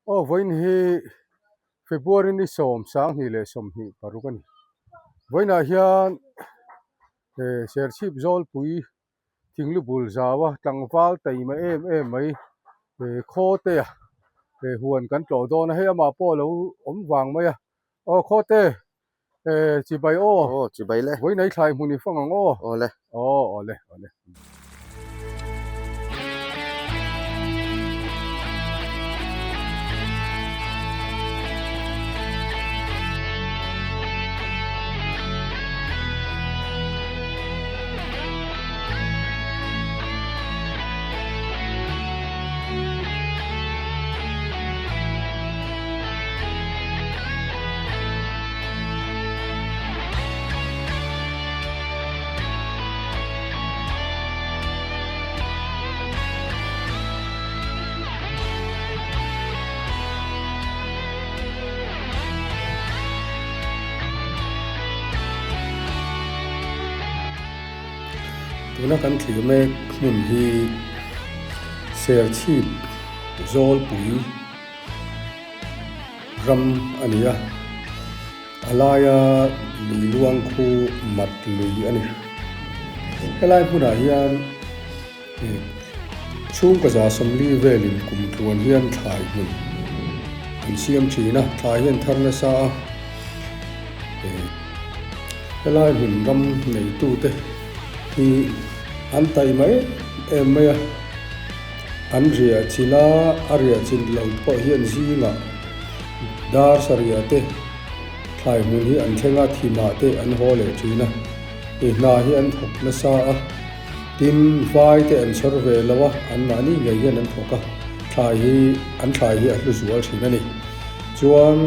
Aw vawiin hi February ni 10 2026 a ni. Vawiinah hian Serchhip Zawlpui thinglu bul zau a tlangval taima em em mai Khawte a huan kan tlawh dawn a, hei amah pawh a lo awm vang mai a. Aw Khawte chibai aw. Aw chibai le. Vawiin ei thlai hmun i fang ang aw. Aw le. Aw aw le aw le. Tuna kan thlir mek hmun hi Serchhip Zawlpui ram a ni a, a laia lui luang khu mat lui a ni. Helai hmunah hian chhungkaw 140 velin kum tluan hian thlai hmun an siam thin a, thlai hian thar nasa a, helai hmun ram neitute hi an taima em em mai a. An riah chin a, a riah chin lo pawh hian zingah dar sarih te thlai hmun hi an thleng a, thimah te an haw leh thin a, i hna hi an thawk nasa a, tin vai te an chhawr ve lo a, anmahni ngei hian an thawk a, thlai hi an thlai hi a hlu zual thin a ni. Chuan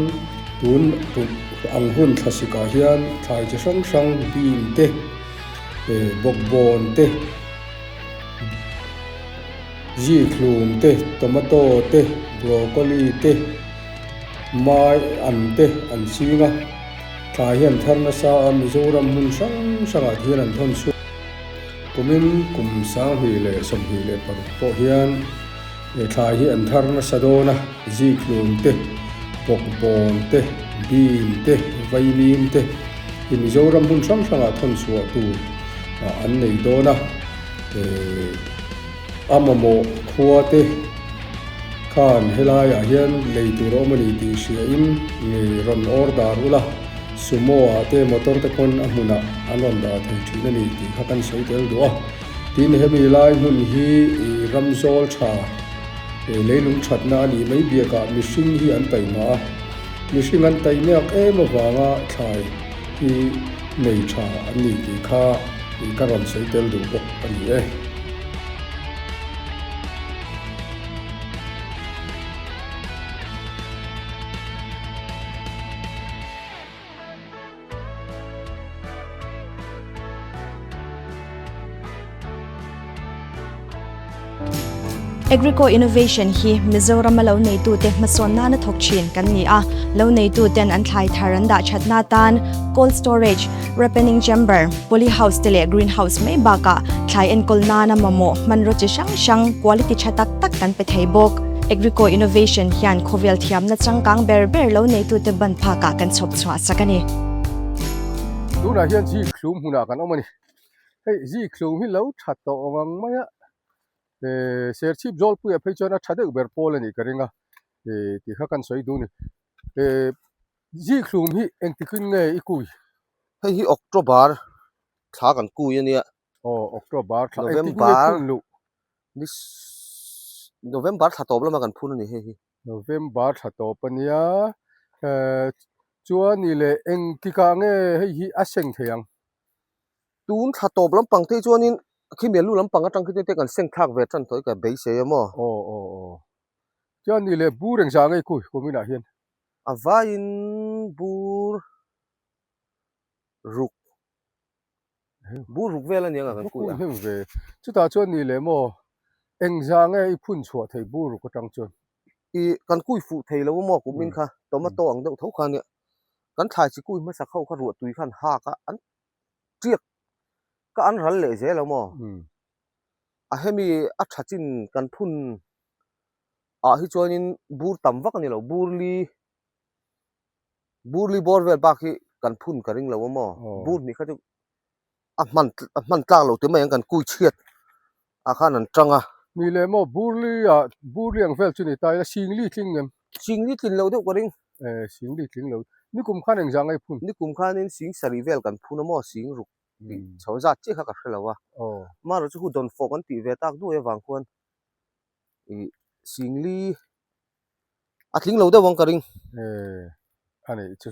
tun ang hun thlasikah hian thlai chi hrang hrang bean te, bawkbawn te, Zikhlum te, tomato te, broccoli te, mai an te an ching a, thlai hi an thar nasa a, Mizoram hmun hrang hrangah te hian an thawn chhuak. Kumin kum 2026 pawh hian thlai hi an thar nasa dawn a, zikhlum te, bawkbawn te, bean te, vaimim te hi Mizoram hmun hrang hrangah thawn chhuah tur an nei dawn a. A mamawh khua te khan helaiah hian lei tur a awm a ni tih hriain ngei rawn order ula, Sumo ah te motor te pawn a hmunah an rawn dah thei thin a ni tih kha kan sawi tel duh a. Tin, hemi lai hmun hi ram zawl tha leilung thatna a nih mai biakah mihring hi an taima a, mihring an taihmiak em avanga thlai hi nei tha an ni tih kha ka rawn sawi tel duh bawk a ni e. Agrico Innovation hi Mizorama lo neitute hmasawn nana thawk thin kan ni a, lo neituten an thlai thar an dah thatna atan cold storage, ripening chamber, poly house te leh green house mai bakah thlai enkawl nana mamawh hmanraw chi hrang hrang quality tha tak tak kan pe thei bawk. Agrico Innovation hian khawvel thiamna changkang ber ber lo neitute ban phakah kan chhawp chhuah sak a ni. Tunah hian zikhlum hmunah kan awm a ni. Hei zikhlum hi lo tha tawh awm ang mai a, Serchhip Zawlpuia phei chuan a tha deuh ber pawl a nih ka ring a, tih kha kan sawi duh a ni. Zikhlum hi engtikin nge i kui? Hei hi October thla kan kui a nia. Aw October thla engtik nge phun luh? November thla tawp lama kan phun a ni hei hi. November thla tawp a nia, chuan ni leh engtikah nge hei hi a seng thei ang? Tun thla tawp lampang te hi chuanin khimi lu lampang atang khi te kan seng thlak ve tan tawh hi ka beisei a maw? Aw aw aw. Chuan ni leh bur engzah nge kui kuminah hian? A vaiin bur ruk Bur ruk vel a nia kan kui a. Hnem ve. Chutah chuan ni leh maw? Engzah nge i phun chhuah thei bur ruk atang chuan? I kan kui fuh thei lo maw kumin kha tomato ang deuh tho kha nia. Kan thlai chi kui hmasa kho kha ruah tui khan hak a an tiak ka an ral leh zel lo maw? A hemi a tha chin kan phun. Ah hi chuanin bur tam vak a ni lo, bur li bur li bawr vel bak hi kan phun ka ring lo a maw, bur hnih kha chu a hman a hman tlak lo ti mai ang kan kui chhiat ah khan an tang a. Ni leh maw bur li ah bur li ang vel chu ni ta ila sing li tling em? Sing li tlin lo deuh ka ring. E sing li tling lo. Nikum khan engzah ngai phun? Nikum khanin sing sarih vel kan phun a maw sing ruk tih chho zat chiah kha ka hre lo a. Amaherawhchu chu hu dawnfawh kan tih ve tak duai avang khuan ih singli a tling lo deuh ang ka ring. Eh a neih chu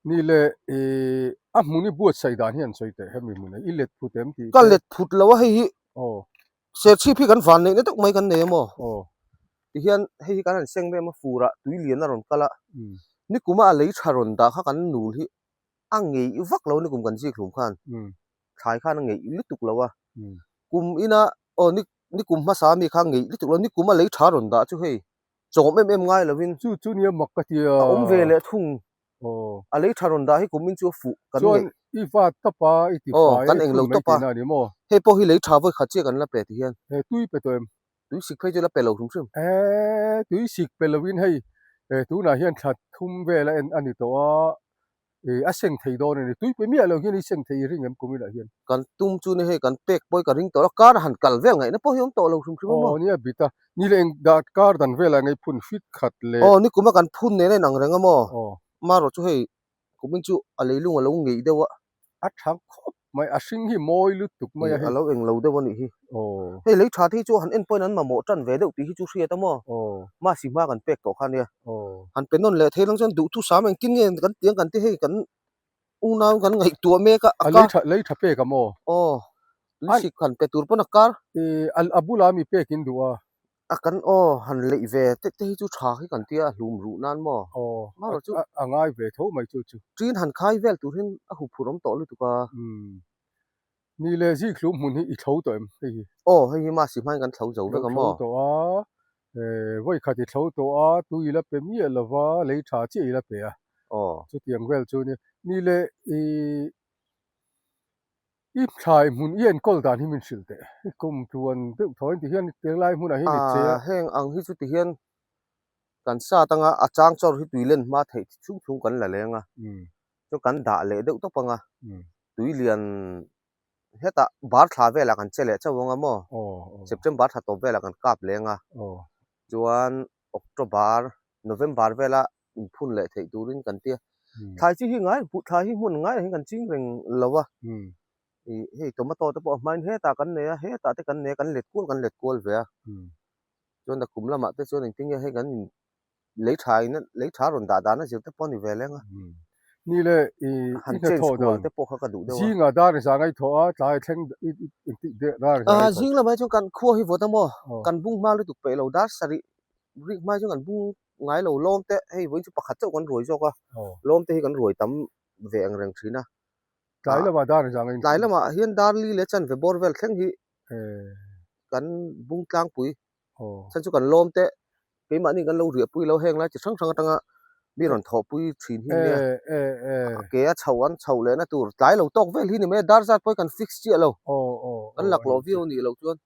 ni le ih a hmun i buatsaih dan hi an sawi teh hemi hmun ah i let phut em tih ka let phut lo a hei hi aw serchhip hi kan van neihna deuh mai kan nei a maw aw tihian hei hi kan han seng rem a fur ah tui lian a rawn kal a nikum a a lei tha rawn dah kha kan nul hi a ngeih vak lo nikum kan zik hlum khan thlai khan a ngeih lutuk lo a kum ina aw ni ni kum hmasa mi kha ngeih lutuk lo ni kum a lei tha rawn dah chu hei chawm em em ngai lovin chu chu nia mak ka ti a a awm ve leh thung aw a lei tha rawn dah hi kum in chu a fuh kan ngeih chuan i va tawp a i ti fai a i phun mai tihna a ni maw hei pawh hi lei tha vawi khat chiah kan la pe ti hian he tui pe tawh em tui sik phei chu la pe lo hrim hrim e tui sik pe lovin hei tunah hian thla thum vel a en a ni tawh a Ih a seng thei dawn a ni. Tui pe miah lo hian i seng thei i ring em kum inah hian. Kan tum chu ni hei kan pek pawh hi ka ring tawh lo. Kar a han kal vel ngaihna pawh hi awm tawh lo hrim hrim a maw? Aw nia bit a. Ni leh eng dat kar dan velah ngei phun fit khat leh. Aw ni kum a kan phun nen a inang reng a maw? Aw. Marawh chu hei kumin chu a leilung a lo ngeih deuh a. A tha khawp mai, a hring hi mawi lutuk mai a hei. A lo eng lo deuh a nih hi. Aw. Hei lei tha te hi chu han en pawhin an mamawh tan ve deuh tih hi chu hriat a maw? Aw. Mahse hma kan pek tawh kha nia. Aw. Han pe nawn leh thei lang chuan duhthu sam engtin nge kan tiang kan ti hei kan unau kan ngaihtuah mek a. A lei tha lei tha pek a maw? Aw. Tui sik han pe tur pawn a kar. Ih a bulah mi pek in duh a. A kan aw han leih ve te te hi chu tha hi kan tia a hlum ruh nan maw? Aw Marawh chu a ngai ve tho mai chu chu. Ṭin han khai vel tur hian a huphurh awm tawh lutuk a. Umm. Ni leh zik hlum hmun hi i thlo tawh em hei hi? Aw hei hi mahse hmain kan thlo zo vek a maw? Lo thlo tawh a, eh vawikhat i thlo tawh a, tui i la pe miah lova lei tha chiah i la pe a. Aw. Chutiang vel chu nia. Ni leh i I thlai hmun i enkawl dan hi min hrilh teh. I kum tluan deuh thaw in ti hian tenglai hmunah hian i che a. Heng ang hi chu ti hian kan sat anga a chang chawr hi tui len hma theih chhung chhung kan la leng a. Chu kan dah leh deuh tawp anga tui lian hetah bar thla velah kan che leh chauh anga maw September thla tawp velah kan kap leng a. Chuan October November vela inphun leh theih turin kan tia. Thlai chi hi ngai thlai hi hmun ngai hi kan ching reng lo a. Ih hei tomato te pawh a hmain hetah kan nei a, hetah te kan nei a, kan let kual kan let kual ve a. Chuan kum lamah te chuan engtin nge hei kan in lei tha in lei tha rawn dah dan a zir te pawh a ni ve leng a. Ni le i han change kual te pawh kha ka duh deuh a. Zingah dar za ngai thawh a, tlai thleng engtik dar za ngai thawh. Zing lamah hi chuan kan khua hi vawt a maw? Kan bung hma lutuk peih lo dar sarih rik hma hi chuan kan bung ngai lo lawm te hei vawiin chu pakhat chauh kan ruai zawk a lawm te hi kan ruai tam ve ang reng thin a tlai lamah dar zang in tlai lamah hian dar li leh chanve bawr vel thleng hi kan bung tlangpui chhan chu kan lawm te keimahni kan lo riah pui lo heng lai chi hrang hrang atanga mi rawn thawh pui thin hi nia a ke a chho an chho leh na tur tlai lo tawk vel hi ni mai a dar zat pawh hi kan fix chiah lo kan laklawh viau a nih loh chuan.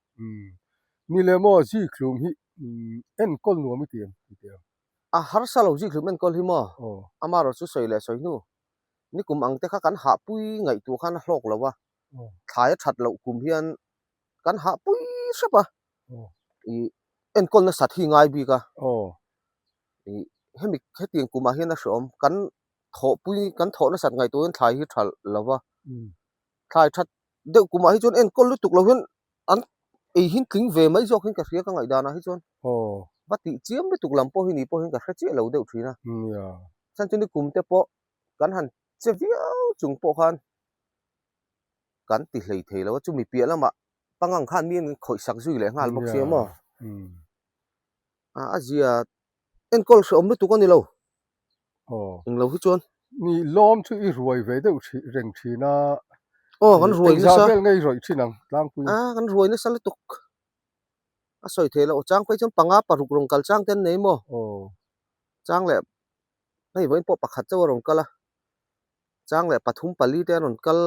Ni leh maw zikhlum hi enkawl nuam i ti em i ti ang? A harsa lo zikhlum enkawl hi maw? Amaherawh chu sawi leh sawi hnu nikum ang te kha kan hahpui ngaihtuah khan a hlawk lo a, thlai a that loh kum hian kan hahpui hrep a, ih enkawl nasat hi ngai bik a, ih hemi hetiang kumah hian a hreawm kan thawhpui kan thawh nasat ngaihtuah hian thlai hi tha lo va, thlai that deuh kumah hi chuan enkawl lutuk lo hian an ei hin tling ve mai zawk hian ka hria ka ngaihdan ah hi chuan va tih chiam lutuk lam pawh hi ni pawh hian ka hre chiah lo deuh thin a chhan chu ni kum te pawh kan han che viau chung pawh khan kan ti hlei thei lo a chumi piah lamah pangang khan mi an khawih sak zui leh nghal bawk sia maw a zia enkawl hrehawm lutuk a ni lo. Aw. Englo hi chuan. Ni lawm chu i ruai ve deuh thin reng thin a. Aw kan ruai nasa. Engzah vel nge i rawih thin ang tlangpui. A kan ruai nasa lutuk. A sawi thei loh chang phei chuan panga paruk rawn kal chang te an nei maw. Aw. Chang leh hei vawiin pawh pakhat chauh a rawn kal a. Chang leh pathum pali te an rawn kal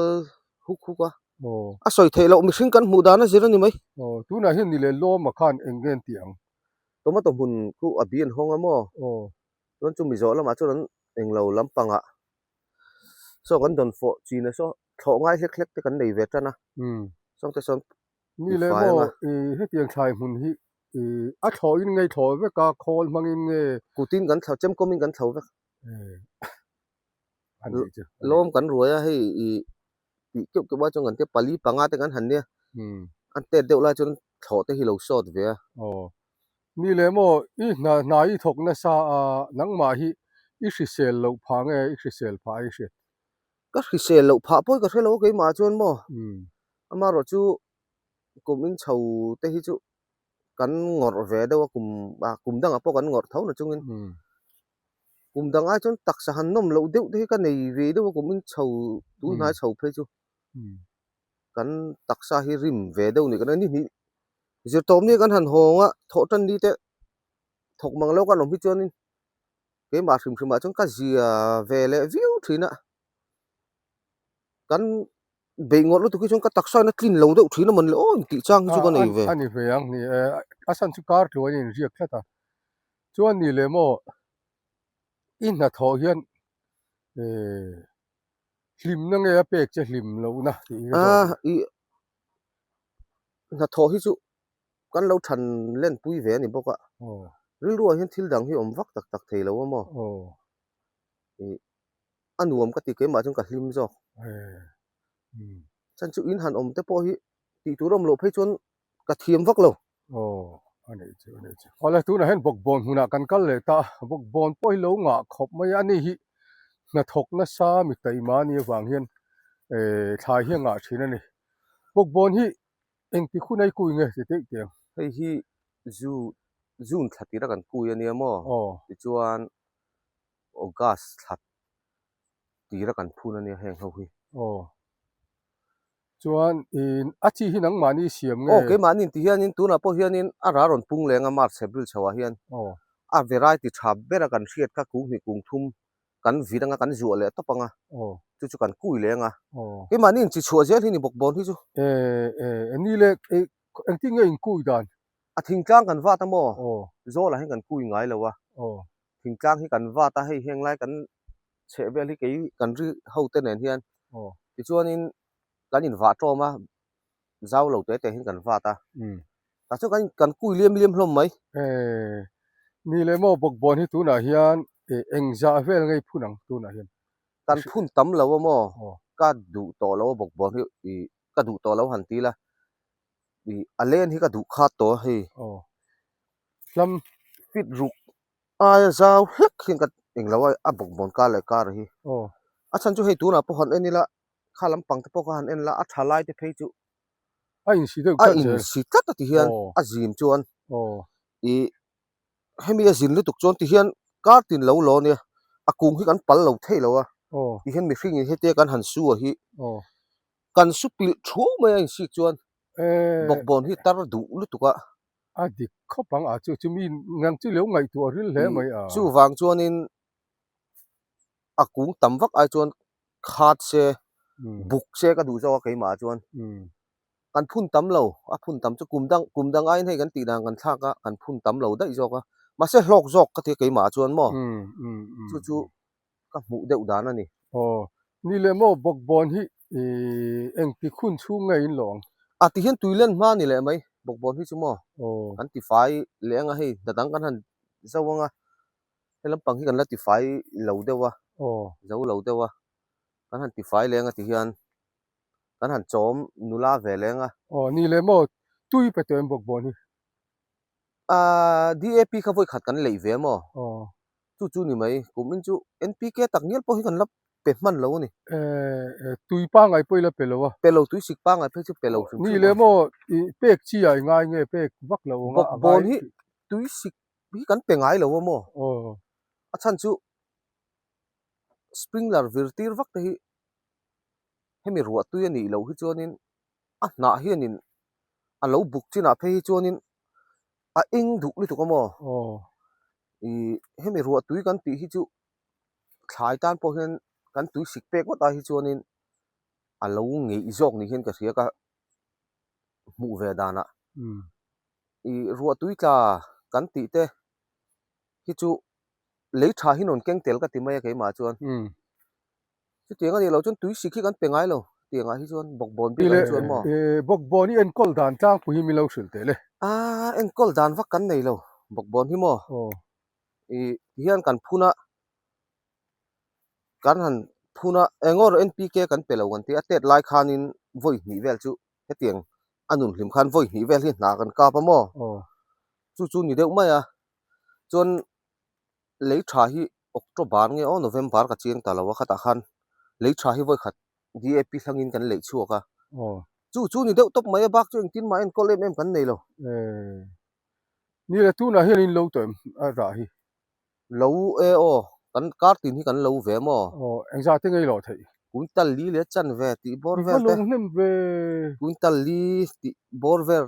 huk huk a. Aw. A sawi theih loh mihring kan hmuh dan a zir a ni mai. Aw tunah hian ni leh lawma khan eng nge an tih ang. Tomato hmun khu a bi an hawng a maw? Chuan chumi zawh lamah chuan an englo lampangah saw kan dawn fawh chin a saw thlawh ngai hlek hlek te kan nei ve tan a. Sawng te sawn Ni leh maw i hetiang thlai hmun hi i a thlawhin nge i thlawh vek a khawl hmangin nge? Kutin kan thlo chemkawmin kan thlo vek. Lawm kan ruai a hei i tih keuh keuh a chuan kan tia pali panga te kan han nia an tet deuh lai chuan thlawh te hi lo sawt ve a. Aw ni leh maw i hna hna i thawk nasa a nangmah hi i hrisel loh phah nge i hrisel phah a i hriat? Ka hrisel loh phah pawh hi ka hre lo a keimah chuan maw amaherawh chu kum in chho te hi chu kan ngawrh ve deuh a kum ah kum dangah pawh kan ngawrh tho na chungin kum dang ai chuan taksa han nawm loh deuh te hi ka nei ve deuh a kum in chho tun hnai chho phei chu kan taksa hi rim ve deuh ni kan ni hnih zirtawp ni kan han hawng a thawh tan ni te thawk mang lo kan awm hi chuanin keimah hrim hrimah chuan ka zia ve leh viau thin a kan Beih ngawt lutuk hi chuan ka taksa in a tlin lo deuh thin a mawn le aw intih chang hi chu ka nei ve. A ni ve ang ni e, a chhan chu kar tluan in riak tlat a, chuan ni leh maw i hnathawh hian hlimna nge a pek che hlim lohna tih hi ka zawt. I hnathawh hi chu kan lo than len pui ve a ni bawk a, rilruah hian thil dang hi awm vak tak tak thei lo a maw. A nuam ka ti keimah chuan ka hlim zawk. Chuan chu in han awm te pawh hi tih tur a awm loh phei chuan ka thiam vak lo. Aw a nei chu a nei chu. Awle tunah hian bawkbawn hmunah kan kal leh ta a, bawkbawn pawh hi lo ngah khawp mai a, ani hi hnathawk nasa mi taima a nih avang hian thlai hi a ngah thin a ni. Bawkbawn hi engti hun a i kui nge ti teih teh ang? Hei hi June thla tira kan kui a nia maw? Tichuan August thla tira kan phun a nia heng ho hi. Aw. Chuan in a chi hi nangmahni siam nge? Aw keimahni in ti hianin tunah pawh hianin a ra rawn pung leng a March April chho ah hian a variety tha bera kan hriat kha kung hnih kung thum kan vit anga kan zuah leh tawp anga chu chu kan kui leng a. Keimahni in chi chhuah zel hi ni bawk bawn hi chu. E ni le engtin nge in kui dan? A thingtlang kan vat a maw? Zawlah hian kan kui ngai lo a. Thingtlang hi kan vat a, hei heng lai kan chheh vel hi kei kan ri ho te nen hian tichuanin kan invah tawm a, zau lo te te hian kan vat a, tah chuan kan kan kui liam liam hlawm mai. Ni leh maw bawkbawn hi tunah hian engzah vel ngei phun ang tunah hian? Kan phun tam lo a maw? Ka duh tawh lo a bawkbawn hi ka duh tawh lo han ti la, a len hi ka duh khat tawh a hei. Hlam fit ruk aia zau hlek hian ka englo a a bawk bawn kar leh kar hi. A chhan chu hei tunah pawh han en ila kha lampang te pawh kha han en la a tha lai te phei chu a insi deuh tlat zel. A insi tlat a ti hian a zin chuan ih hemi a zin lutuk chuan ti hian kar tin lo lo ania a kung hi kan pal lo thei lo a ti hian mihring in hetia kan han su a hi kan su pilh thuau mai a insik chuan bawkbawn hi tar duh lutuk a. A dik khawp ang a, chu chu mi ngang chu lo ngaihtuah ril hle mai a. Chuvang chuanin a kung tam vak ai chuan khat se, buk se ka duh zawk a keimah ah chuan. Kan phun tam lo, a phun tam chu kum dang kum dang aiin hei kan tih dan kan thlak a, kan phun tam lo daih zawk a. Mahse hlawk zawk ka ti a keimah ah chuan maw? Chu chu ka hmuh deuh dan a ni. Aw, ni leh maw bawkbawn hi engti khun chhung nge in lawng? A ti hian tui len hma ni leh mai, bawkbawn hi chu maw kan tifai leh anga hei hna dang kan han zo anga he lampang hi kan la tifai lo deuh a, zo lo deuh a, kan han tifai leh anga ti hian kan han chawm nula ve leh anga. Aw, ni leh maw tui pe tawh em bawkbawn hi? Ahh DAP kha vawi khat kan leih ve maw? Chu chu ni mai, kum in chu NPK tak ngial pawh hi kan la pe hman lo a ni. Tui pangngai pawh i la pe lo a. Pe lo, tui sik pangngai phei chu pe lo hrim hrim a. Ni leh maw pek chi ah i ngai nge pek vak lo anga a ngai. Bawkbawn hi tui sik hi kan pe ngai lo a maw? A chhan chu sprinkler vir tir vak te hi hemi ruah tui a nih loh hi chuanin a hnah hianin a lo buk chinah phei hi chuanin a eng duh lutuk a maw? Ih hemi ruah tui kan tih hi chu thlai tan pawh hian kan tui sik pek ngawt ai hi chuanin a lo ngeih zawk ni hian ka hria ka hmuh ve danah. Ih ruah tui tla kan tih te hi chu lei tha hi rawn keng tel ka ti mai a keimah chuan. Chutiang a nih loh chuan tui sik hi kan pe ngai lo tiangah hi chuan bawkbawn bik ang chuan maw? Bawkbawn hi enkawl dan tlangpui hi min lo hrilh teh le. A enkawl dan vak kan nei lo bawkbawn hi maw? Ih tihian kan phun a kan han phun a eng aw NPK kan pe lo kan ti a tet lai khanin vawi hnih vel chu hetiang a nun hlim khan vawi hnih vel hi hna kan kap a maw? Chu chu ni deuh mai a chuan lei tha hi October nge aw November ka chiang ta lo a khatah khan lei tha hi vawi khat DAP hlangin kan leih chhuak a chu chu ni deuh tawp mai a bak chu engtin mah enkawl em em kan nei lo. Ni le tunah hian in lo tawh em a rah hi? Lo e aw kan kar tin hi kan lo ve maw? Aw engzah te ngei loh theih? Quintal li leh chan ve tih bawr vel te. I va lo hnem ve. Quintal li tih bawr vel.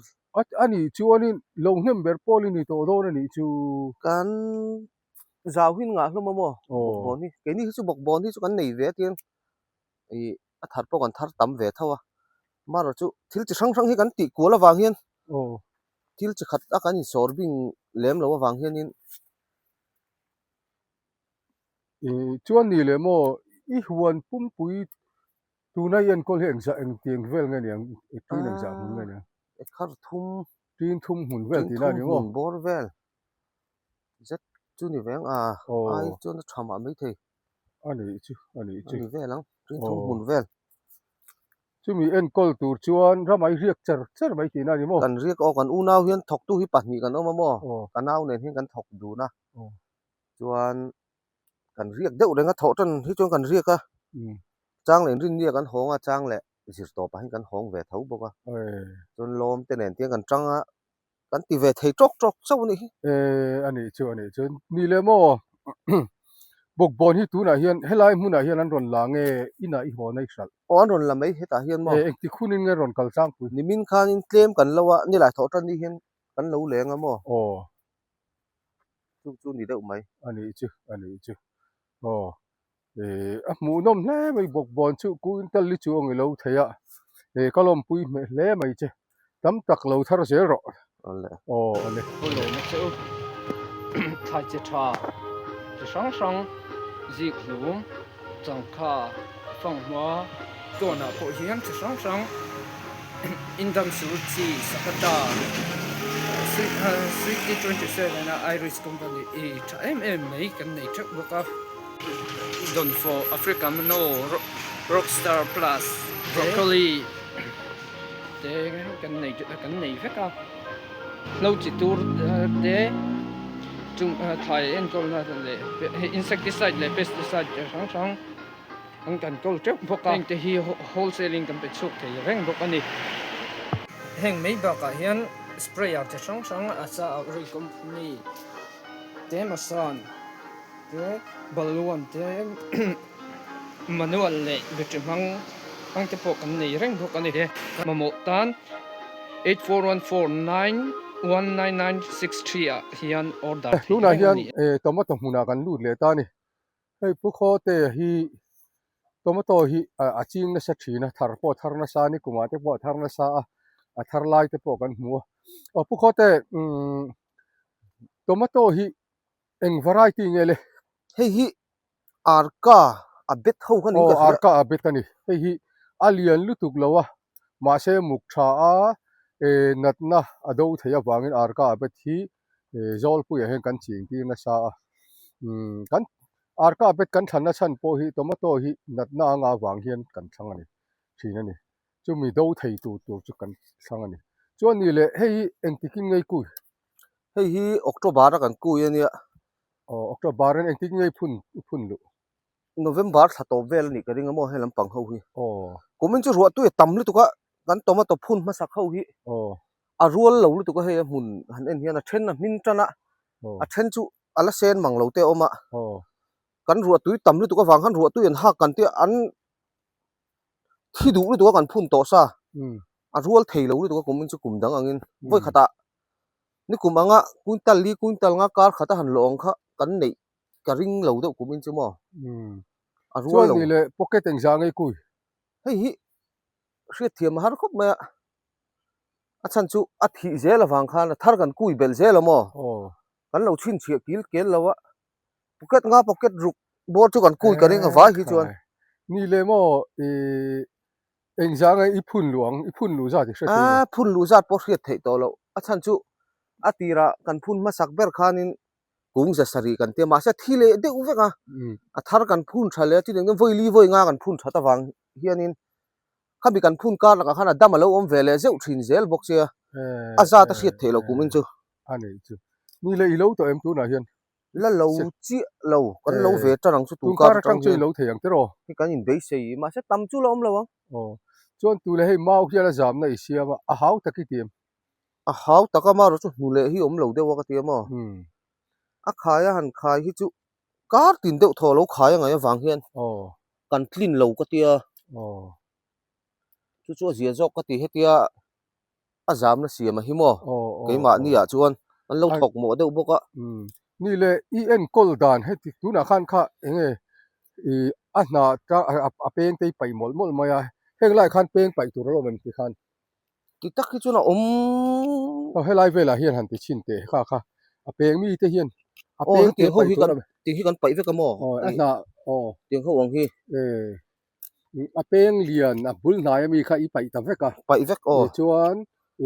A nih chuanin lo hnem ber pawl i ni tawh dawn a nih chu. Kan zau hin ngah hlawm a maw bawkbawn hi. Keini hi chu bawkbawn hi chu kan nei ve a tiang ih a thar pawh kan thar tam ve tho a. Amaherawh chu thil chi hrang hrang hi kan tih kual avang hian thil chi khat a kan insawr bing lem lo avang hianin. Ih chuan ni leh maw i huan pumpui Tuna i enkawl hi engzah engtiang vel nge niang i ṭin engzah hmun nge niang? Ekhar thum. Ṭin thum hmun vel tihna a ni maw? Ṭin thum hmun bawr vel zet chu ni veng a, ai chuan a ṭha mah maithei. A nih chu, a nih chu. A ni vel ang, ṭin thum hmun vel. Chumi enkawl tur chuan ramai riak cher cher mai tihna a ni maw? Kan riak aw, kan unau hian thawktu hi pahnih kan awm a maw? Ka nau nen hian kan thawk dun a, chuan kan riak deuh reng a thawh tan hi chuan kan riak a chang leh inrin nia kan hawng a chang leh zir tawp ah hian kan hawng ve tho bawk a chuan lawm te nen tiang kan tang a kan ti ve thei tawk tawk chauh a nih hi. E a nih chu a nih chu ni le maw bawkbawn hi tunah hian helai hmunah hian an rawn la nge inah i hawn a i hralh. Aw an rawn la mai hetah hian maw. E engtik hunin nge rawn kal tlangpui. Nimin khanin tlem kan lo a nilai thawh tan ni hian kan lo leng a maw. Aw. Chu chu ni deuh mai. A nih chu, a nih chu. Aw, eh, a hmuhnawm hle mai bawkbawn chu Quintal li chu a ngi lo thei a, eh, ka lawmpui hmeh hle mai che. Tam tak lo thar zel rawh. Awle. Aw, awle. Pu Lawma chu thlai chi tha chi hrang hrang zik hlum, changkha, fanghma, tawnah pawh hian chi hrang hrang Indam sul chi Sakata Sweety 27 a Irish company i tha em em mai kan nei theuh bawk a. Dawnfawh Africa Mano Rockstar Plus Broccoli te kan nei kan nei vek a. Hlo chi tur te chung thlai enkawlna leh insecticide leh pesticide te hrang hrang An kan kawl teuh bawk a, hengte hi wholesale in kan pe chhuak thei reng bawk a ni. Heng mai bakah hian sprayer chi hrang hrang a sa a ri company te masan te balloon te manual leh battery hmang hmang te pawh kan nei reng bawk a ni. Mamawh tan 8414919963 ah hian order theih Tunah reng a hian ni. tomato hmunah kan lut leh ta a ni. Hei Pu Khawte hi tomato hi a ching nasa thin a, thar pawh a thar nasa a ni, kumah te pawh a thar nasa a, a thar lai te pawh kan hmu a. Aw Pu Khawte umm tomato hi eng variety nge le? Hei hi Arka a bet ho kha niin ka Aw hria. Arka a bet a ni. Hei hi a lian lutuk lo a, mahse muk tha a, eh natna a do theih avangin Arka a bet hi Zawlpuiah hian kan ching tir nasa a, umm kan arka bet kan thlanna chhan pawh hi tomato hi natna anga avang hian kan thlang a ni thin a ni. Chumi do thei tur tur chu kan thlang a ni. Chuan ni leh hei hi engtikin ngei kui? Hei hi October a kan kui a nia. Aw October in engtikin ngei phun phun luh? November thla tawp vel a nih ka ring a maw he lampang ho hi. Aw. Kumin chu ruah tui a tam lutuk a, kan tomato phun hmasak ho hi. Aw. A rual lo lutuk a hei a hmun han en hian a then a hmin tan a, a then chu a la sen mang lo te a awm a. Aw. Kan ruah tui tam lutuk avang khan ruah tui an hak kan tia an thi duh lutuk a kan phun tawh sa. A rual thei lo lutuk a kumin chu kum dang angin vawi khatah ni kum anga quintal li quintal nga kar khat a han lawh ang kha kan neih ka ring lo deuh kumin chu maw a rual lo. Chuan ni leh pocket engzah ngei kui? Hei hi hriatthiam a har khawp mai a. A chhan chu a thih zel avang khan a thar kan kui belh zel a maw? Kan lo chhinchhiah kil kel lo a, pocket nga pocket ruk bawr chu kan kui ka ring a vai hi chuan. Ni leh maw i engzah nge i phun luh ang, i phun luh zat i hre thei lo. Phun luh zat pawh hriat theih tawh loh, a chhan chu a tirah kan phun hmasak ber khanin kung za sarih kan tia mahse a thi leh deuh vek a, a thar kan phun tha leh a chutiang chuan vawi li vawi nga kan phun that avang hianin Khami kan phun kar lakah khan a dam a lo awm ve leh zeuh thin zel bawk sia, a zat a hriat theih loh kum in chu. A nei chu. Ni leh i lo tawh em tunah hian? La lo chiah lo, kan lo ve tan ang chu tun kar atang hian. Tun kar atang chu i lo thei ang tiraw? Hi kan inbeisei, mahse tam chu la awm lo ang. Aw, chuan tu leh hei mau hian a zamna i siam a, a hau tak i ti em? A hau tak a, marawh chu hnu leh hi awm lo deuh a ka ti a maw? A khai a han khai hi chu Kar tin deuh thaw lo khai a ngaih avang hian kan tlin lo ka tia chu chu a zia zawk ka ti hetia a zamna siam a hi maw keimahni ah chuan an lo thawk mawh deuh bawk a. Ni le i enkawl dan heti tunah khan kha eng nge i a hna a peng te i paih mawlh mawlh mai a heng lai khan peng paih tur a lo awm em ti khan. Ti tak hi chuan a awm. Aw helai velah hian han ti chhin teh kha kha a peng mi te hian a peng te paih tur a tiang hi kan paih vek a maw aw a hnah aw tiang ho ang hi e a peng lian a bul hnai ami kha i paih ta vek a paih vek aw chuan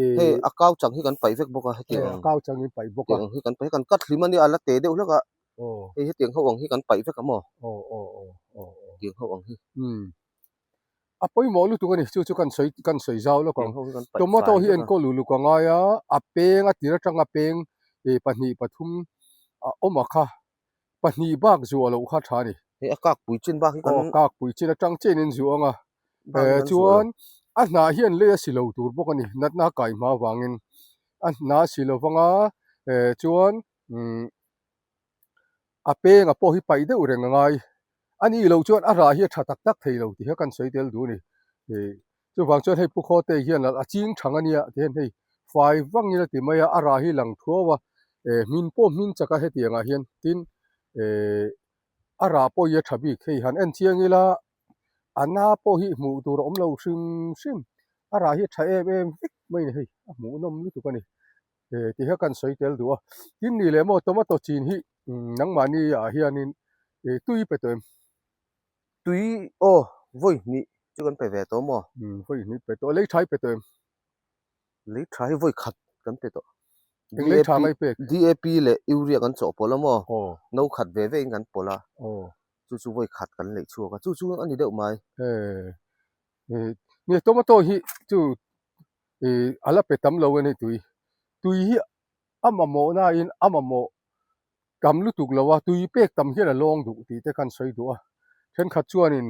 e hei a kau chang hi kan paih vek bawk a hetiang a kau chang in paih bawk a tiang hi kan paih kan cut hlim ania a la te deuh hlek a aw hei hetiang ho ang hi kan paih vek a maw aw aw aw aw tiang ho ang hi um A pawimawh lutuk a ni, chu chu kan sawi kan sawi zau lawk ang. Tomato hi enkawl uluk a ngai a, a peng a tir atanga peng eh pahnih pathum a awm a kha, pahnih bak zuah loh kha tha a ni. Hei a kak pui chin bak hi kan. Aw kak pui chin atang chiahin in zuah ang a, eh chuan a hnah hian lei a si lo tur bawk a ni, natna a kai hma avangin a hnah a si lo vang a, eh chuan umm. A penga pawh hi paih deuh reng a ngai. A nih loh chuan a rah hi a tha tak tak thei lo tih kha kan sawi tel duh a ni. Ih chuvang chuan hei Pu Khawte hian a ching thang a nia ti hian hei fai vangin a ti mai a, a rah hi lang thuau a, eh hmin pawh hmin chak a hetiang ah hian tin eh a rah pawh hi a tha bik hei han en chiang ila a na pawh hi hmuh tur a awm lo hrim hrim a rah hi a tha em em vek mai a ni hei a hmuhnawm lutuk a ni. He ti hian kan sawi tel duh a, tin ni leh maw tomato chin hi nangmahni ah hianin tui pe tawh em? Tui aw vawi hnih chu kan pe ve tawh maw? Umm vawi hnih pe tawh, lei tha i pe tawh em? Lei tha hi vawi khat kan pe tawh. Eng lei tha ngai pek? DAP leh urea kan chawhpawlh a maw? No khat ve ve in kan pawlh a, chu chu vawi khat kan leih chhuak a, chu chu a ni deuh mai. Nia tomato hi chu ih a la pe tam lo a ni tui tui hi a mamawh nain a mamawh tam lutuk lo a tui pek tam hian a lawng duh tih te kan sawi duh a thenkhat chuanin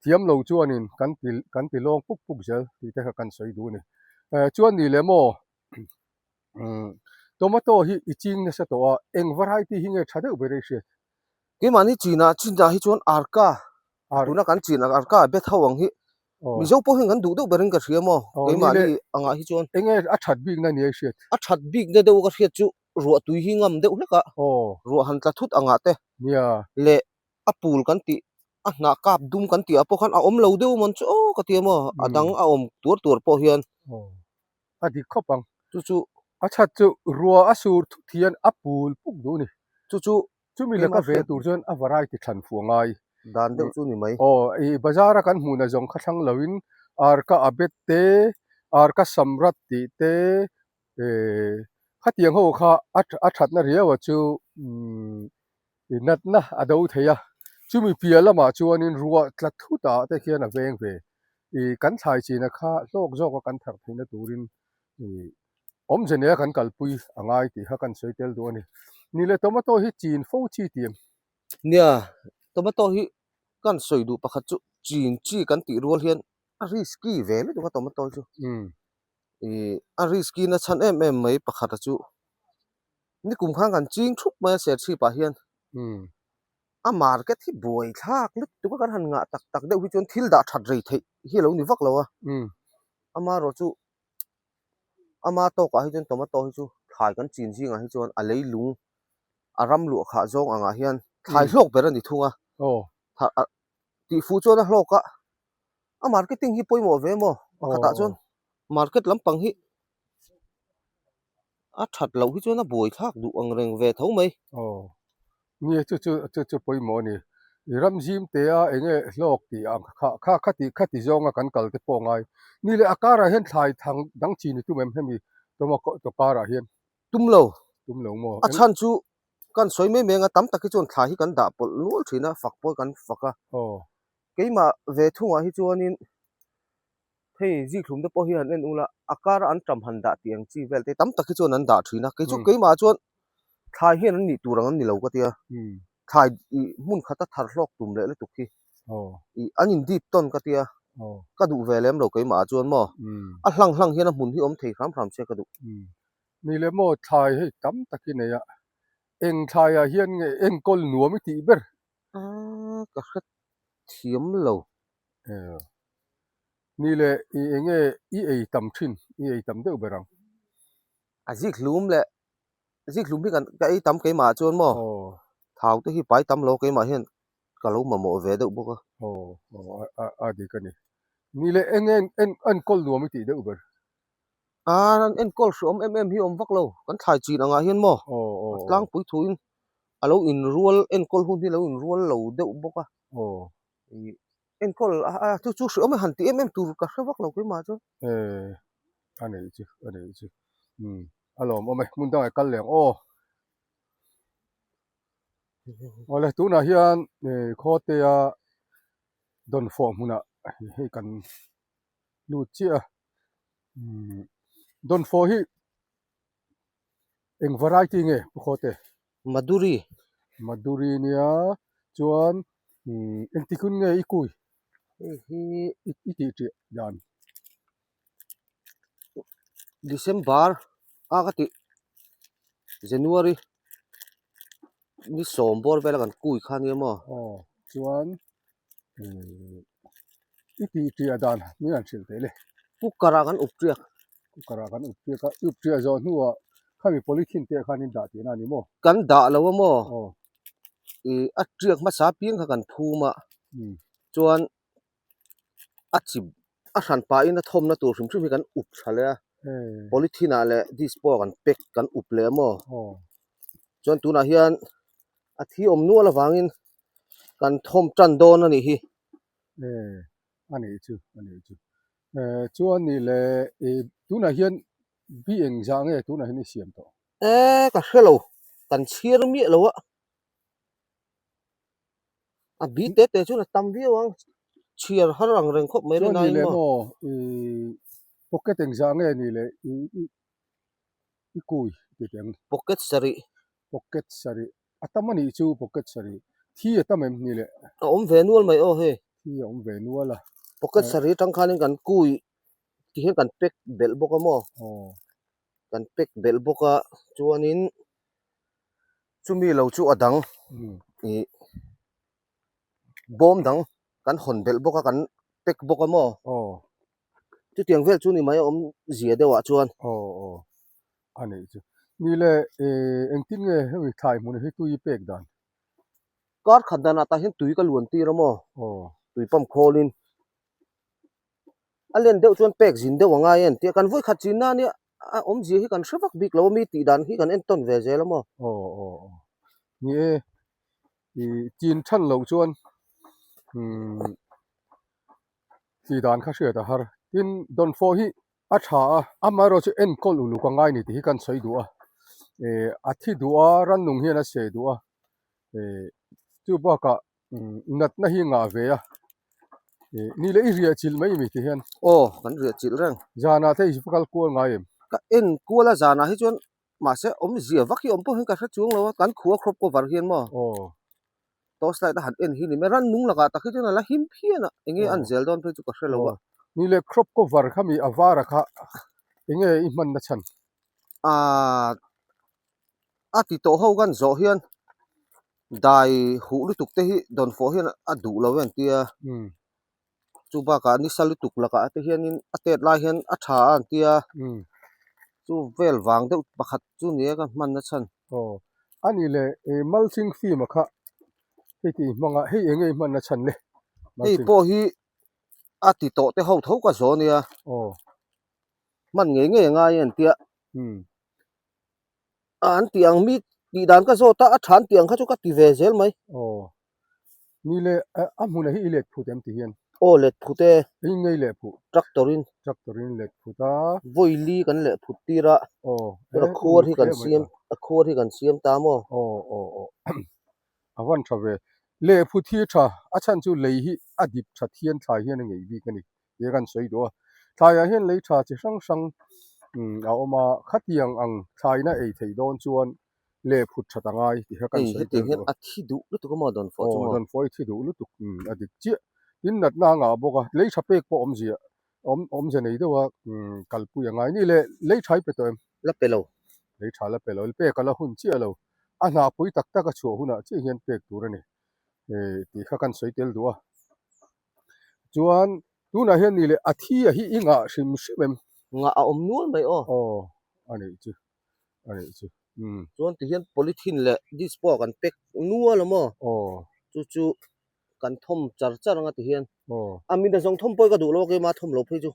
thiam lo chuanin kan ti kan ti lawng puk puk zel tih te kha kan sawi duh a ni eh chuan ni leh maw umm tomato hi i ching nasa tawh a eng variety hi nge tha deuh ber a i hriat. Keimahni chinah chinah hi chuan arka tuna kan chin ang arka a bet ho ang hi Mizo pawh hian kan duh deuh berin ka hria maw keimahni angah hi chuan. Enge a that bikna nia i hriat? A that bikna deuh ka hriat chu ruah tui hi ngam deuh hlek a, ruah han tla thut angah te leh a pul kan tih a hnah kap dum kan tih ah pawh khan a awm lo deuh mawn chu aw ka ti a maw a dang a awm tuar tuar pawh hian. A dik khawp ang. Chu chu. A that chu ruah a sur thut hian a pul puk duh a ni. Chu chu Chumi laka ve tur chuan a variety thlan fuh a ngai. Dan deuh chu ni mai. Aw, i bazar a kan hmuhna zawng kha thlang loin Arka Abet te, Arka Samrat tih te, eh khatiang ho kha a a thatna riau a chu umm i natna a do thei a. Chumi piah lamah chuanin ruah tla thut ah te khian a veng ve. I kan thlai china kha hlawk zawk a kan tharh theihna turin i Awmze nia kan kalpui a ngai tih kha kan sawi tel duh a ni. Ni le tomato hi chin fo chi ti em? Nia, tomato hi kan sawi duh pakhat chu chin chi kan tih rual hian a risky ve lutuk a tomato chu. Ih a risky na chhan em em mai pakhat a chu nikum khan kan ching thup mai a serchhip ah hian a market hi buai thlak lutuk a kan han ngah tak tak deuh hi chuan thil dah that rei theih hi a lo ni vak lo a. Amaherawh chu Ama tawkah hi chuan tomato hi chu thlai kan chin zingah hi chuan a leilung a ram luah khah zawng angah hian thlai hlawk ber a ni thung a tih fuh chuan a hlawk a a marketing hi pawimawh ve maw pakhatah chuan market lampang hi. A that loh hi chuan a buai thlak duh ang reng ve tho mai. Aw, nia chu chu chu chu pawimawh a ni. I ram zim te a eng nge hlawk tih ang kha kha khati khati zawnga kan kal te pawh ngai. Ni leh a karah hian thlai thang dang chi ni tum em hemi tomato to karah hian? Tum lo. Tum lo maw? A chhan chu kan sawi mai mai anga tam tak hi chuan thlai hi kan dah pawlh nual thin a, fak pawh kan fak a. Aw. Keimah ve thungah hi chuanin Hei zikhlum te pawh hi han en ula a kara an tam han dah tih ang chi vel te tam tak hi chuan an dah thin a kei chu keimah chuan thlai hian an nih tur ang an ni lo ka tia thlai ih hmun khata thar hlawk tum leh lutuk hi ih an in dip tawn ka tia ka duh ve lem lo keimah chuan maw a hlang hlang hian a hmun hi awm thei hram hram se ka duh. Ni leh maw thlai hei tam tak hi nei a eng thlaiah hian nge enkawl nuam i tih ber? Ka hre thiam lo. Ni leh i enge i ei tam thin, i ei tam deuh ber ang. A zik hlum leh zik hlum hi kan ka ei tam keimah ah chuan maw thau te hi pai tam lo keimah hian ka lo mamawh ve deuh bawk a. Aw aw a dik a ni. Ni leh enge enkawl nuam i tih deuh ber? A an enkawl hreawm em em hi awm vak lo kan thlai chin angah hian maw a tlangpui thuin a lo inrual enkawl hun hi a lo inrual lo deuh bawk a. Enkawl a chu chu hreawm e han ti em em tur ka hre vak lo keimah chuan. Eh a nei chu a nei chu umm a lawm awm e hmun dangah i kal leh ang aw. Awle tunah hian eh khawtea dawnfawh hmunah hei kan lut chiah a umm dawnfawh hi Eng variety nge Pu Khawte? Maduri. Maduri nia chuan engti hun nge i kui? Hei hi i tih ṭiah dan. December a ka tih January ni sawm bawr vela kan kui kha nia maw? Aw chuan I tih ṭiah dan min han hrilh theih le. Cooker ah kan up ṭiak. Cooker ah kan up ṭiak a, i up ṭiah zawh hnuah khami polythene te khan in dah tihna a ni maw? Kan dah lo a maw? I a ṭiak hmasa piang kha kan phum a, chuan a chi a hran pahin a thawmna tur hrim hrim hi kan up ṭha leh a, polythene ah leh dish pawh kan pack kan up leh a maw? Chuan tunah hian a thi awm nual avangin kan thawm tan dawn a nih hi. Eh a nih chu a nih chu eh chuan nih leh ih tunah hian bi eng zah nge tunah hian i siam tawh? Eh ka hre lo kan chhiar miah lo a a bi te te chuan a tam viau ang chhiar har ang reng khawp mai Chuan nih leh maw ih pocket eng zah nge nih leh ih ih i kui ti teh ang. Pocket sarih. Pocket sarih. A tam a nih chu pocket sarih. Thi a tam em ni le? A awm ve nual mai aw hei. Thi a awm ve nual a. Pocket sarih atang khanin kan kui ti hian kan pack belh bawk a maw? Aw. Kan pack belh bawk a chuanin chumi lo chu a dang ih bawm dang kan hawn belh bawk a kan pack bawk a maw? Aw. Chutiang vel chu ni mai a awm zia deuh ah chuan. Aw aw a neih chu. Ni le eh engtin nge hemi thlai hmun hi tui pek dan? Kar khat dan ah tah hian tui ka luan tir a maw? Aw. Tui pump khawl in. A len deuh chuan pek zin deuh a ngai a entir kan vawi khat chin na nia a awmzia hi kan hre vak bik lo a mi tih dan hi kan entawn ve zel a maw? Aw aw aw. Ni e ih chin than loh chuan umm. Tih dan kha hriat a har. Tin, dawnfawh hi a tha a, amaherawh chu enkawl uluk a ngai ni tih hi kan sawi duh a. Eh, a thi duh a, rannung hian a seh duh a. Eh, chu bakah natna hi ngah ve a. Eh, ni leh i riah chilh mai mi ti hian. Aw, kan riah chilh reng. Zanah te i va kal kual ngai em? Ka enkual a zanah hi chuan mahse awmzia vak hi awm pawh hian ka hre chuang lo a, kan khua crop cover hian maw? Aw. Torch light a han en hi ni mai, rannung lakah tak hi chuan a la him phian a, eng nge an zel dawn phei chu ka hre lo a. Ni leh crop cover kha mi a var a kha eng nge i hman na chhan? Aaa a ti tawh ho kan zawh hian dai huh lutuk te hi dawnfawh hian a duh lo em tia. Chu bakah nisa lutuk lakah te hianin a tet lai hian a tha a an tia chu vel vang deuh pakhat chu ni a ka hman na chhan. Aw a ni le ih mulching film a kha hei tih hmanga hei eng nge i hman na chhan le Hei pawh hi a ti tawh te ho tho ka zaw nia aw hman ngei ngei a ngai a an tia. An tih ang mi tih dan ka zawt a, a tha an tih ang kha chu ka ti ve zel mai. Aw. Ni le a hmunah hi i let phut em ti hian? Aw let phut e. Eng ngei leh phuh? Tractor in. Tractor in let phut a. Vawi li kan leh phut tir a. Aw. Tuna khuar hi kan siam a khuar hi kan siam ta maw? Aw aw aw. A van tha ve. Leh phut hi tha a chhan chu lei hi a dip that hian thlai hian a ngei bik a ni. Tih a kan sawi duh a. Thlaiah hian lei tha chi hrang hrang a awm a, khatiang ang thlaina ei theih dawn chuan leh phut that a ngai tih kha kan sawi tel duh a. A thi duh lutuk a maw dawnfawh chu maw? Aw dawnfawh hi thi duh lutuk a dik chiah. Tin natna a ngah bawk a, lei tha pek pawh awmzia awmzia nei deuh a kalpui a ngai. Ni leh lei tha i pe tawh em? La pe lo. Lei tha la pe lo, pek a la hun chiah lo. A hnahpui tak tak a chhuah hunah chiah hian pek tur a ni tih kha kan sawi tel duh a. Chuan tunah hian ni leh a thi a hi i ngah hrim hrim em? Ngah a awm nual mai aw. Aw a nih chu a nih chu umm. Chuan ti hian polythene leh dish pawh kan pack nual a maw? Aw. Chu chu kan thawm char char anga ti hian. Aw. A mina zawng thawm pawh hi ka duh lo a keimah thawm lo phei chu.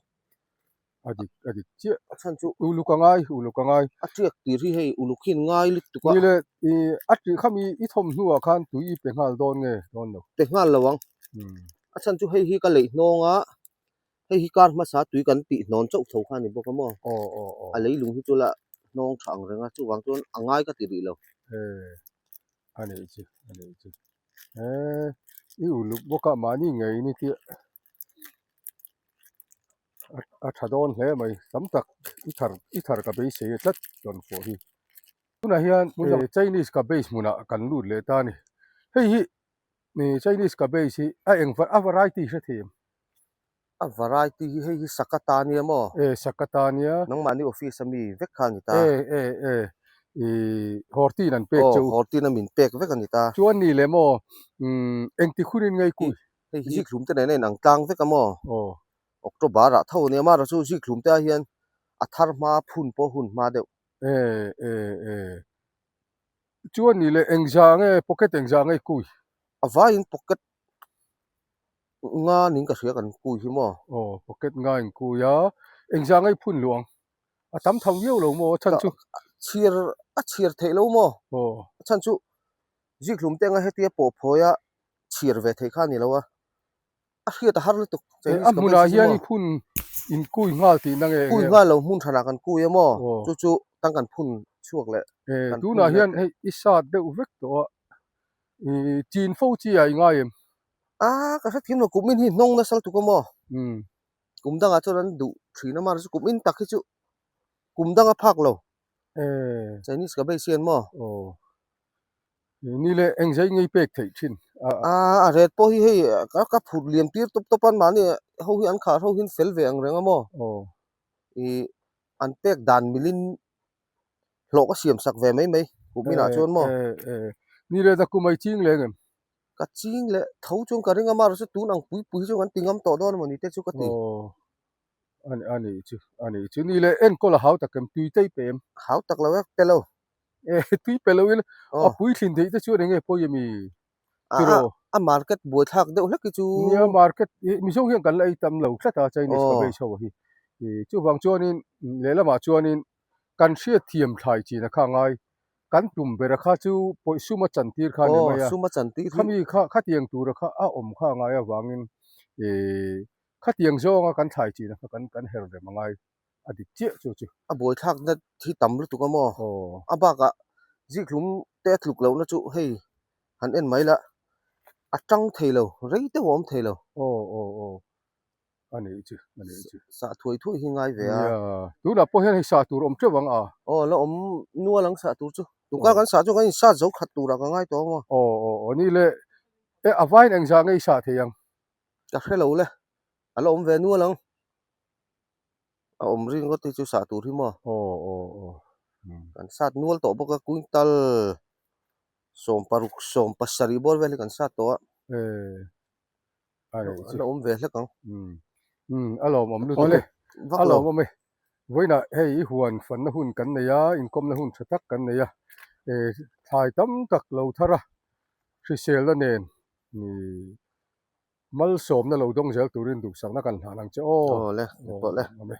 A dik a dik chiah. A chhan chu. Uluk a ngai uluk a ngai. A tiak tir hi hei uluk hian ngai lutuk a. Ni le i a tih kha mi i thawm hnuah khan tui i pe nghal dawn nge dawn lo? Pe nghal lo ang. A chhan chu hei hi ka leih hnawng a, hei hi kar hmasa tui kan tih hnawn chauh tho kha a ni bawk a maw? Aw aw aw. A leilung hi chu la hnawng tha ang reng a, chuvang chuan a ngai ka ti rih lo. E a nih chu a nih chu. E i uluk bawk a mahni ngei ni tih. A tha dawn hle mai tam tak i thar i thar ka beisei a tlat rawn fawh hi tunah hian Chinese cabbage hmunah kan lut leh ta a ni hei hi Chinese cabbage hi a eng a variety hre thei em? A variety hi hei hi Sakata ania maw? E Sakata ania. Nangmahni office a mi vek kha a ni ta. E e e i Hortin an pek cheu. Aw Hortin a min pek vek a ni ta. Chuan ni leh maw engti hunin ngei kui Hei hi zikhlum te nen a inang tlang vek a maw? Aw. October ah tho a nia amaherawh chu zikhlum te ah hian a thar hma phun pawh hun hma deuh. E e e. Chuan ni leh engzah nge pocket engzah nge kui? A vaiin pocket nga ning ka hria kan kui hi maw? Aw pocket nga in kui a, engzah nge i phun luh ang? A tam tho viau lo maw a chhan chu? Chhiar a chhiar theih lo maw? Aw. A chhan chu zikhlum te anga hetia pawh phawi a chhiar ve theih kha a ni lo a, a hriat a har lutuk. Chinese a hmunah hian i phun in kui nghal tihna nge Kui nghal lo hmun hranah kan kui a maw? Chu chu tang kan phun chhuak leh. Tunah hian hei i sat deuh vek tawh a, i chin fo chi ah i ngai em? A ka hrethiam lo kum in hi hnawng nasa lutuk a maw? Kum dangah chuan an duh thin a mahse kum in tak hi chu kum danga phak lo. Chinese ka beisei an maw? Ni leh engzei ngei pek theih thin a. A ret pawh hi hei ka ka phut liam tir tawp tawp a mahni ho hi an khah ho hian fel ve ang reng a maw? Aw. Ih an pek dan milin hlawh ka siam sak ve mai mai kum inah chuan maw? E e ni leh dak kum ai ching leng em? Ka ching leh tho chuan ka ring a mahse tun ang pui pui hi chuan kan ti ngam tawh dawn emaw ni te chu ka ti. Aw a nih chu a nih chu ni leh enkawl a hau tak em tui te i pe em? Hau tak lo e pe lo. E tui pe lo ila a puithlin theih te chuan enge pawi ami tiraw? A market buaithlak deuh hlek hi chu. Nia market hi Mizo hian kan la ei tam lo tlat a Chinese cabbage ho hi. Chuvang chuanin lehlamah chuanin kan hriatthiam thlai chin a kha ngai kan tum ber a kha chu pawih sum a chantir kha a ni mai a. Sum a chantir hi. Khami kha khatiang tura kha a awm kha a ngai avangin khatiang zawnga kan thlai chin a kha kan her rem a ngai. a dik chiah chu chu. A buaithlakna hi tam lutuk a maw? Aw. A bakah zikhlum te a tluk lohna chu hei han en mai la, a tang thei lo, rei deuh a awm thei lo. Aw aw aw, a nih chu, a nih chu. Sah thuai thuai hi ngai ve a. Nia, tunah pawh hian hei sah tur awm teuh ang a. Aw, la awm nual ang sah tur chu. Tungkar kan sah chu kan insat zo khat turah ka ngai tawh a maw? Aw aw aw, ni le, e a vain engzah nge i sah thei ang? Ka hre lo le, a la awm ve nual ang. A awm ring ngawt hi chu sah tur hi maw? Aw aw aw. Kan sat nual tawh bawk a quintal 16 17 bawr vel hi kan sat tawh a. Eh a reh chu. A la awm ve hlek ang. Um um a lawmawm lutuk e. A lawmawm e. Vawiinah hei i huan fanna hun kan nei a, inkawmna hun tha tak kan nei a. Eh thlai tam tak lo thar a, hriselna nen Malsawmna lo dawng zel turin duhsakna kan hlan ang che aw. Aw le, pawh le. Awm e.